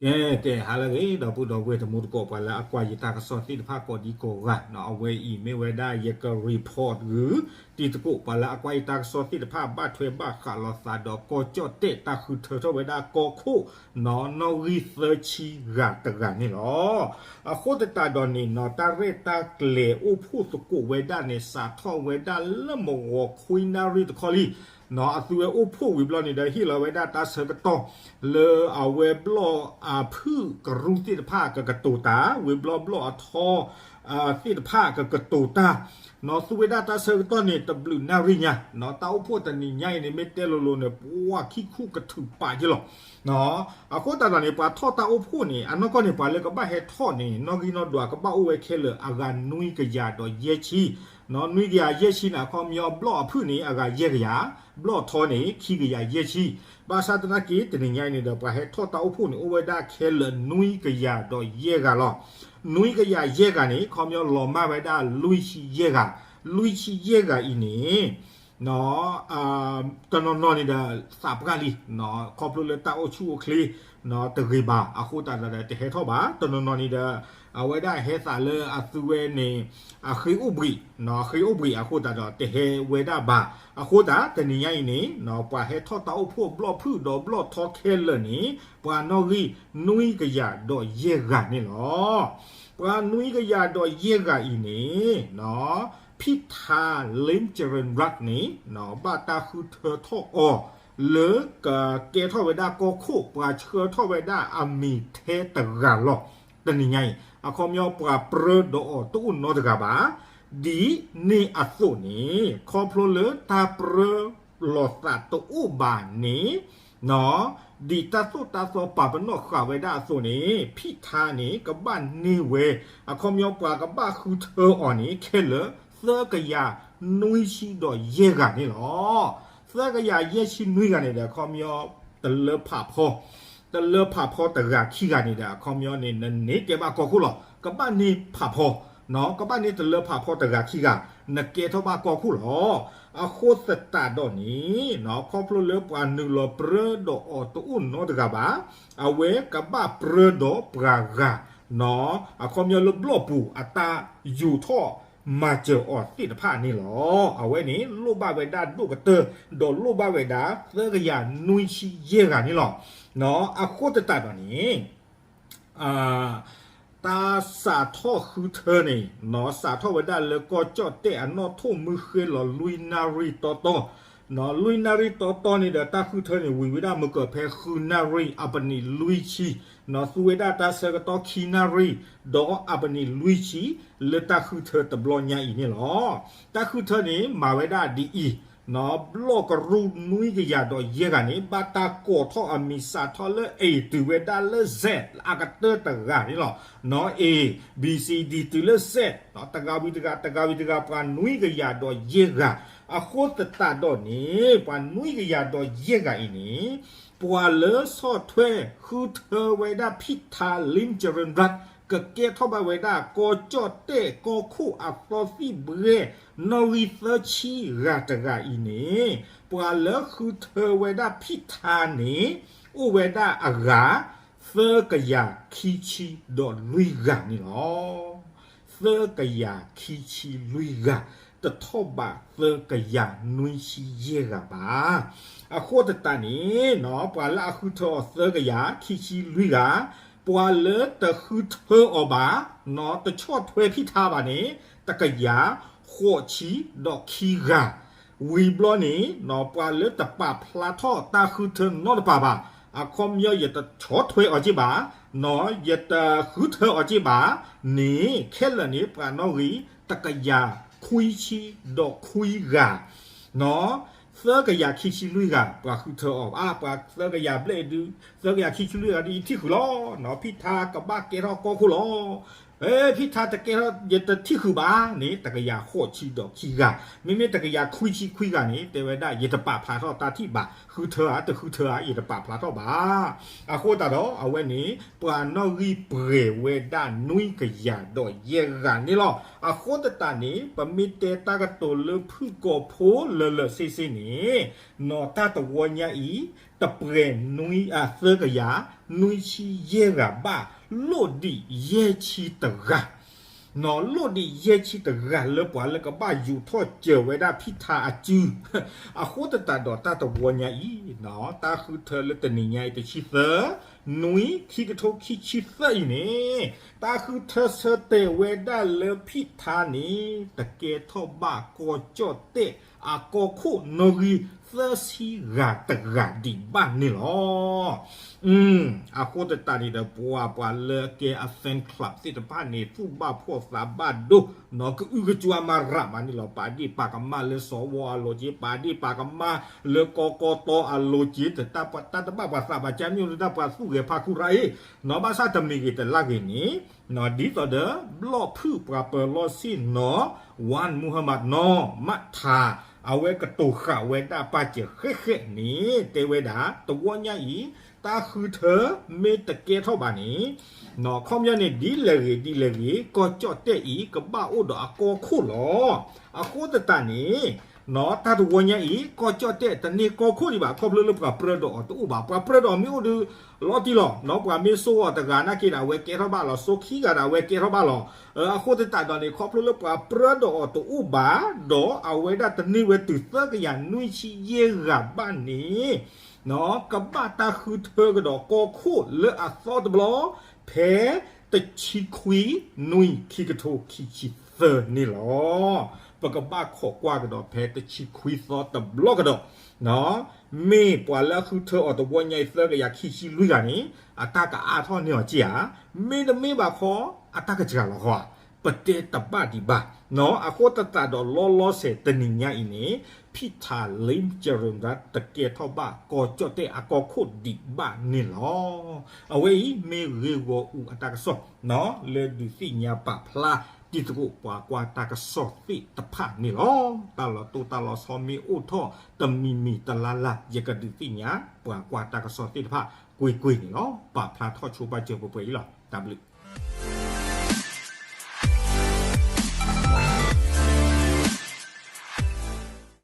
ကဲ ကဲ ဟါလၢအဂ့ၤ ဒီပုၢ်ဒီဝဲၢ်တံၤသကိး ပှၤလၢအကွၢ်ယတၢ်ကစီၣ်သ့ၣ်တဖၣ်ကိးဒံကိးဂၤ, အဝဲအံၤမ့ၢ်ဝဲဒၣ်ယက report ဂုာ် တံၤသကိး ပှၤလၢအကွၢ်ယတၢ်ကစီၣ်သ့ၣ်တဖၣ် ဘၣ်ထွဲဘၣ်ဃးလိာ်သးဒီးကီၢ်ကၠီၣ်တဲၣ် တၢ်ဃုထၢထီၣ်ဝဲဒၣ်ကီၢ်ခိၣ် နီၣ်ဂံၢ်သၢဆံဂၤတဂၤန့ၣ်လီၤ. အဃိသတးဒီးန့ၣ်နီၣ် တၢ်ရဲၣ်တၢ်ကျဲၤအိၣ်ဖှိၣ်သကိးဝဲဒၣ်န့ၣ် စးထီၣ်ဝဲဒၣ်လၢမုၢ်ဂီၤခွံနၣ်ရံၣ်တခီလံ နီၣ် အသုဝဲအိၣ်ဖှိၣ်ဝံၤဘျီန့ၣ်ဒီး ဟ့ၣ်လီၤဝဲဒၣ်တၢ်ဆၢကတီၢ် လၢအဝဲဘျီၣ်အဖုၣ်ကရူၢ်သ့ၣ်တဖၣ်ကကတိၤတၢ် ဝံၤဘျီဘျီၣ်အထီ သ့ၣ်တဖၣ်ကကတိၤတၢ် နီၣ် သူဝဲဒၣ်တၢ်ဆၢကတီၢ်န့ၣ် တဘျုးနၣ်ရံၣ်ညါ နီၣ် တၢ်အိၣ်ဖှိၣ်တနံၤညါအံၤန့ၣ် မ့ၢ်တဲလိၤလိၤန့ၣ် ပှၤခံခိၣ်ကထုးပာ်က့လီၤ. နီၣ် အဃိသတးဒီးန့ၣ် ပှၤထီၣ်တၢ်အိၣ်ဖှိၣ်န့ၣ် အနီၢ်ကီၢ်န့ၣ် ပှၤလၢကဘၣ်ဟဲထီၣ်န့ၣ် နီၣ်ဂံၢ်နီၣ်ဒွးကဘၣ်အိၣ်ဝဲခဲလၢာ် အဂၤနွံကယၤဒီးယဲၢ်ဆံ နီၣ် နွံကယၤယဲၢ်ဆံန့ၣ် အခီပညီဘျီၣ်အဖုၣ်န့ၣ် အဂၤယဲၢ်ကယၤ ဘျီၣ်ထီန့ၣ် ခံကယၤယဲၢ်ဆံ ဘၣ်ဆၣ်သနာ်က့ တနံၤညါအံၤန့ၣ်ဒီး ပှၤဟဲထီၣ်တၢ်အိၣ်ဖှိၣ်န့ၣ် အိၣ်ဝဲဒၣ်ခဲလၢာ်နွံကယၤဒီးယဲၢ်ဂၤလီၤ. နွံကယၤယဲၢ်ဂၤန့ၣ် အခီပညီလီၤမၢ်ဝဲဒၣ်လွံၢ်ဆံယဲၢ်ဂၤ, လွံၢ်ဆံယဲၢ်ဂၤအံၤန့ၣ် နီၣ် တနီၤနီၤန့ၣ်ဒီး သးပှၢ်လံ နီၣ် ခီဖျိလၢတၢ်အိၣ်ဆူၣ်အိၣ်ချ့ နီၣ် တဂ့ၤဘၣ် အဃိသတးဒီးတဟဲထီၣ်ဘၣ်. တနီၤနီၤန့ၣ်ဒီး အဝဲဒၣ်ဟဲသးလၢအသုဝဲန့ၣ် အဃ့အိၣ်ဘှံး နီၣ် အဃ့အိၣ်ဘှံးအဃိသတးဒီး တဟဲဝဲဒၣ်ဘၣ်. အဃိသတး တနံၤညါအံၤန့ၣ် နီၣ် ပှၤဟဲထီၣ်တၢ်အိၣ်ဖှိၣ်ဘျီၣ်ဖုၣ်ဒီးဘျီၣ်ထီခဲလၢာ်န့ၣ် ပှၤနီၣ်ဂံၢ်နွံကယၤဒီးယဲၢ်ဂၤန့ၣ်လီၤ. ပှၤနွံကယၤဒီးယဲၢ်ဂၤအံၤန့ၣ် နီၣ် ဖံးထါ လ့ၣ်ကရ့ၣ်ရၣ်န့ၣ် နီၣ် ဘၣ်တၢ်ဃုထၢထီၣ်အီၤ လၢကကဲထီၣ်ဝဲဒၣ်ကီၢ်ခိၣ် ပှၤဆှၢထီၣ်ဝဲဒၣ်အမံၤထဲတဂၤလီၤ. တနံၤညါအံၤ အခီပညီ ပှၤပြၢဒီးအီၤတအိၣ်နီတဂၤဘၣ်. ဒ်န့ၣ်အသိးန့ၣ် ခီဖျိလၢတၢ်ပြၢလိာ်သးတအိၣ်ဘၣ်န့ၣ် နီၣ် ဒ်တၢ်သိၣ်တၢ်သီပာ်ပနီၣ်ဃာ်ဝဲဒၣ်အသိးန့ၣ် ဖံးထါန့ၣ် ကဘၣ်န့ၢ်ဝဲ အခီပညီ ပှၤကဘၣ်ဃုထၢအီၤန့ၣ် ခဲလၢာ် သၢကယၤနွံဆံဒီးယဲၢ်ဂၤန့ၣ်လီၤ. သၢကယၤယဲၢ်ဆံနွံဂၤန့ၣ်ဒီး အခီပညီ တလၢဖးဖီ တလၢဖးဖီတဂၤခံဂၤန့ၣ်ဒီး အခီပညီန့ၣ် နန့ၢ်ကဲဘၣ်ကီၢ်ခိၣ်လီၤ. ကဘၣ်န့ၢ်ဖးဖီ နီၣ် ကဘၣ်န့ၢ်တလၢဖးဖီတဂၤခံဂၤ နကဲထီၣ်ဘၣ်ကီၢ်ခိၣ်လီၤ. အဃိသတးဒီးန့ၣ် နီၣ် ခီဖျိလၢပှၤနုာ်လီၤပြၢဒီးအီၤတအိၣ်နီတဂၤဘၣ်. အဝဲကဘၣ်ပြၢဒီးပှၤဂၤ နီၣ် အခီပညီလၢဘျီၣ်ပူၤအတၢ်ယူာ်ထီၣ်မၤစၢၤအီၤသ့ၣ်တဖၣ်န့ၣ်လီၤ. အဝဲန့ၣ် လိၣ်ဘၣ်ဝဲဒၣ်ဒိၣ်ကတၢၢ် ဒီးလိၣ်ဘၣ်ဝဲဒၣ် သၢကယၤနွံဆံယဲၢ်ဂၤန့ၣ်လီၤ. နီၣ် အဃိသတးဒီးန့ၣ် တၢ်စးထီၣ်ဃုထၢန့ၣ် နီၣ် စးထီၣ်ဝဲဒၣ်လၢကီၢ်ကၠီၣ်တဲၣ်အနီၣ်ထိၣ်မုၢ်ဃ့လီၤလွံၢ်နၣ်ရံၣ်တီတီ နီၣ် လွံၢ်နၣ်ရံၣ်တီတီန့ၣ်ဒီး တၢ်ဃုထၢန့ၣ် ဝံၤဝဲဒၣ်မုၢ်ကၢၤဖဲဃုနၣ်ရံၣ် အပနံးလွံၢ်ဆံ နီၣ် သူဝဲဒၣ်တၢ်ဆၢကတီၢ်ခံနၣ်ရံၣ် ဒီးအပနံးလွံၢ်ဆံ လၢတၢ်ဃုထၢတဘျီညါအံၤန့ၣ်လီၤ. တၢ်ဃုထၢန့ၣ် မၤဝဲဒၣ်ဒ်အံၤ နီၣ် ဘျီၣ်ကရူၢ်နွံကယၤဒီးယဲၢ်ဂၤန့ၣ် ဘၣ်တၢ်ကိးထီၣ်အမံၤစးထီၣ်လၢ A တုၤဝဲဒၣ်လၢ Z အကတၢၢ်တဂၤန့ၣ်လီၤ. နီၣ် A B C D တုၤလၢ Z နီၣ် တဂၤဝံၤတဂၤ တဂၤဝံၤတဂၤ ပှၤနွံကယၤဒီးယဲၢ်ဂၤ အဃိသတးဒီးန့ၣ် ပှၤနွံကယၤဒီးယဲၢ်ဂၤအံၤန့ၣ် ပှၤလၢဆီၣ်ထွဲဃုထၢဝဲဒၣ်ဖံးထါ လ့ၣ်ကရ့ၣ်ရၣ် ကကဲထီၣ်ဘၣ်ဝဲဒၣ် ကီၢ်ကၠီၣ်တဲၣ်ကီၢ်ခိၣ်အသီသံၣ်ဘှဲၣ် နီၣ်ဂံၢ်သၢဆံဂၤတဂၤအံၤန့ၣ် ပှၤလၢဃုထၢဝဲဒၣ်ဖံးထါန့ၣ် အိၣ်ဝဲဒၣ်အဂၤ သၢကယၤခံဆံဒီးလွံၢ်ဂၤန့ၣ်လီၤ. သၢကယၤခံဆံလွံၢ်ဂၤ တထီၣ်ဘးသၢကယၤနွံဆံယဲၢ်ဂၤဘၣ်. အဃိသတးန့ၣ် နီၣ် ပှၤလၢအဃုထၢအီၤသၢကယၤခံဆံလွံၢ်ဂၤ, ပှၤလၢတဃုထၢအီၤဘၣ်, နီၣ် တဆီၣ်ထွဲဖံးထါဘၣ်န့ၣ် တကယၤဃိးဆံဒီးခံဂၤ ဝံၤဘျီန့ၣ် နီၣ် ပှၤလၢတပာ်ဖျါထီၣ်တၢ်ဃုထၢနီတပၤဘၣ်, အခီပညီ ယတဆီၣ်ထွဲအီၤက့ဘၣ်, နီၣ် ယတဃုထၢအီၤက့ဘၣ်န့ၣ် ခဲလၢာ်န့ၣ် ပှၤနီၣ်ဂံၢ်တကယၤခွံဆံဒီးခွံဂၤ, နီၣ် သၢကယၤခံဆံလွံၢ်ဂၤ ပှၤဃုထၢအီၤဘၣ်, ပှၤသၢကယၤဘျဲၣ်ဒုး သၢကယၤခံဆံလွံၢ်ဂၤဒုးယထံၣ်ဃုာ်လီၤ. နီၣ် ဖံးထါကဘၣ်ကဲထီၣ်ကီၢ်ခိၣ်လီၤ. ဖံထါတကဲထီၣ် ယတထံၣ်ဃုာ်ဘၣ်န့ၣ် တကယၤဃိးဆံဒီးခံဂၤ, မ့မ့ၢ်တကယၤခွံဆံခွံဂၤန့ၣ် တဲဝဲဒၣ် ယတပာ်ဖျါထီၣ်တၢ်ထံၣ်ဘၣ်, ဃုထၢဧါ တဃုထၢဧါ ယတပာ်ဖျါထီၣ်ဘၣ်. အဃိသတးဒီး အဝဲန့ၣ် ပှၤနီၣ်ဂံၢ်ပှဲၤဝဲဒၣ်နွံကယၤဒီးယဲၢ်ဂၤန့ၣ်လီၤ. အဃိသတးန့ၣ် ပမ့ၢ်တဲတၢ်ကတိၤလၢဖုၣ်ကိာ်ဖိလၢာ်လၢာ်ဆ့ဆ့န့ၣ် နီၢ်တၢ်တဝီညါအံၤ တပှဲၤနွံ အသၢကယၤ နွံဆံယဲၢ်ဂၤဘၣ် လိၣ်ဒံးယဲၢ်ဆံတဂၤ, နီၢ်လိၣ်ဒံးယဲၢ်ဆံတဂၤလၢပှၤလၢကဘၣ်ယူၤထီၣ်စၢၤဝဲဒၣ်ဖံထါအစု, အဃိသတးဒီးတၢ်တဝီညါအံၤ တၢ်ဃုထၢလၢတနံၤညါအံၤ တဆံသၢ နွံ ခံကထိခံဆံသၢအံၤန့ၣ် တၢ်ဃုထၢဆၢတဲာ်ဝဲဒၣ်လၢဖံထါန့ၣ် တကဲထီၣ်ဘၣ်ကီၢ်ကၠီၣ်တဲၣ်အကီၢ်ခိၣ်နီၣ်ဂံၢ်သၢဆံဂၤတဂၤဒံးဘၣ်န့ၣ်လီၤ. အဃိသတးန့ၣ်ဒီး ပှၤ ပှၤလၢအကဲအ fan club သ့ၣ်တဖၣ်န့ၣ် သူၣ်ဘၣ်ဖှီၣ်သးဘၣ်ဒိ နီၢ်ကအုကကွၢ်မၤရးမးန့ၣ်လီၤ. ပာ်ဒ့ၣ်ပာ်ကမၣ်လၢစဝီအလိၤက့ၤ, ပာ်ဒ့ၣ်ပာ်ကမၣ်လၢကီကီတီအလိၤက့ၤ, တၢ်တဘၣ်ပှၤသးဘၣ်ကၢ်မ့ၢ်အိၣ်ဒီးတၢ်ပှၤသူၣ်ဂဲၤဖးခူရၣ်အံၤ, နီၢ်ဘၣ်ဆၣ်တမံၤဂ့ၤတလါဂ့ၤန့ၣ် ဒ်သိးဒီး ဘျီၣ်ဖုၣ်ပှၤပၢၤလီၢ်ဆ့ၣ်နီၤ ဝၣ်မူဟမးနီၢ် မးထး အဝဲကတိၤဃာ်ဝဲဒၣ်ပာ်စၢၤဃဲးဃဲးန့ၣ် တဲဝဲဒၣ် တဝီညါအံၤ တၢ်ဃုထၢမ့ၢ်တကဲထီၣ်ဘၣ်န့ၣ် နီၢ်ခီပညီန့ၣ် ဒ်လဲၣ်ဂ့ၤဒ်လဲၣ်ဂ့ၤ ကီၢ်ကၠီၣ်တဲၣ်အံၤ ကဘၣ်အိၣ်ဒီးအကီၢ်ခိၣ်လီၤ. အဃိသတးန့ၣ် နီၢ်တၢ်တဝီညါအံၤ ကီၢ်ကၠီၣ်တဲၣ်တန့ၢ်ကီၢ်ခိၣ်ဒံးဘၣ် ခီဖျိလၢပှၤပြၢဒီးအီၤတအိၣ်ဘၣ်. ပှၤပြၢဒီးအီၤမ့ၢ်အိၣ်ဒီး လီၤတံၢ်လီၤ. နီၢ်ပှၤမ့ၢ်စိအီၤတဂၤနာ်က့ဒီး အဝဲကဲထီၣ်ဘၣ်လီၤ. စိခံဂၤဒီး အဝဲကဲထီၣ်ဘၣ်လီၤ. အဃိသတးဒီးန့ၣ် ခီဖျိလၢပှၤပြၢဒီးအီၤတအိၣ်ဘၣ် ဒီးအဝဲဒၣ်တန့ၢ်ဝဲတုၤသၢကယၤနွံဆံယဲၢ်ဂၤဘၣ်န့ၣ် နီၢ်ကဘၣ်တၢ်ဃုထၢကဒီးကီၢ်ခိၣ်လၢအသီတဘျီ ဖဲတဆံခွံ နွံ ခံကထိခံဆံသၢန့ၣ်လီၤ. ပကဘၣ်ခိးကွၢ်ကဒီးဖဲတဆံခွံသီတဘျီကဒီး နီၢ် မ့ၢ်ပှၤလၢအဃုထၢအီၤတဝီညါအံၤသၢကယၤခံဆံလွံၢ်ဂၤန့ၣ် အတၢ်ကအါထီၣ်န့ၢ်အီၤက့ဧါ, မ့တမ့ၢ်ဘၣ်ခီ အတၢ်ကစှၤလီၤဃီဧါ, ပတဲတဘၣ်ဒံးဘၣ်. နီၢ် အဃိသတးဒီးလီၤလီၤဆဲးတနံၤညါအံၤန့ၣ် ဖံထး လ့ကရၢၢ်ဒၣ် တကဲထီၣ်ဘၣ်ကီၢ်ကၠီၣ်တဲၣ်အကီၢ်ခိၣ်ဒံးဘၣ်န့ၣ်လီၤ. အဝဲအံၤမ့ၢ်ဂ့ၢ်ဂီၢ်အူအတၢ်ကစီၣ် နီၢ် လၢဒုးသ့ၣ်ညါပာ်ဖျါ တံၤသကိးပှၤကွၢ်တၢ်ကစီၣ်သ့ၣ်တဖၣ်န့ၣ်လီၤ. တၢ်လီၤတိၢ်တၢ်လီၤဆီမ့ၢ်အိၣ်ထီၣ်တမံၤမံၤတလါလါ ယကဒုးသ့ၣ်ညါပှၤကွၢ်တၢ်ကစီၣ်သ့ၣ်တဖၣ်ကွ့ၢ်ကွ့ၢ်န့ၣ်လီၤ. ပာ်ဖျါထီၣ်ဆိပာ်စၢၤပှဲၤပှဲၤအံၤလီၤ. တၢ်ဘျုး